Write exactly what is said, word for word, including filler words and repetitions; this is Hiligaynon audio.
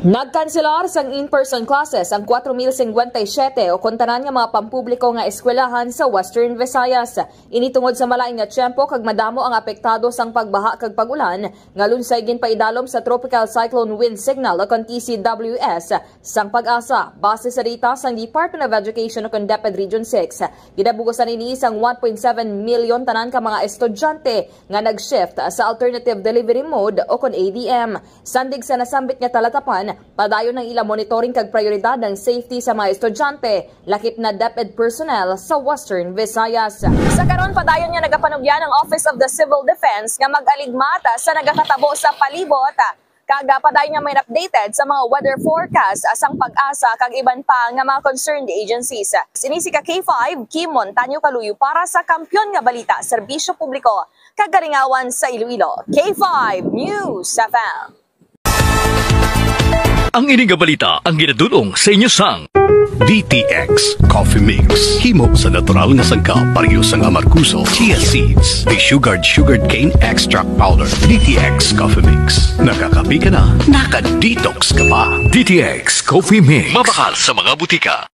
Nagkanselar sang in-person classes ang kwatro mil singkwenta y siyete o kon tanan nga mga pampubliko nga eskwelahan sa Western Visayas. Ini tungod sa malain nga tiyempo kag madamo ang apektado sang pagbaha kag pag-ulan nga lunsay ginpaidalom sa Tropical Cyclone Wind Signal o kon T C W S sang PAGASA. Base sa data sang Department of Education o kon DepEd Region six, ginabugusan ini sang one point seven million tanan ka mga estudyante nga nag-shift sa alternative delivery mode o kon A D M. Sandig sa nasambit nga talatapan, padayon ang ila monitoring kag prioridad ang safety sa mga estudyante, lakip na DepEd personnel sa Western Visayas. Sa karon, padayon nga nagapanugyan ang Office of the Civil Defense nga mag-aligmat sa nagakatabo sa palibot, kag padayon nga may updated sa mga weather forecast sang PAGASA kag iban pa nga mga concerned agencies. Sini si ka K five, Kim Montaño Kaluyo para sa Kampiyon nga Balita, Serbisyo Publiko, kag Kalingawan sa Iloilo. K five News F M. Ang ini nga balita ang ginadul-ong sa inyo sang D T X Coffee Mix. Himo sa natural nga sangkap, pareho sang amargoso, chia seeds, desugared sugarcane extract powder. D T X Coffee Mix. Nakakape ka na, naka-detox ka pa. D T X Coffee Mix. Mabakal sa mga butika.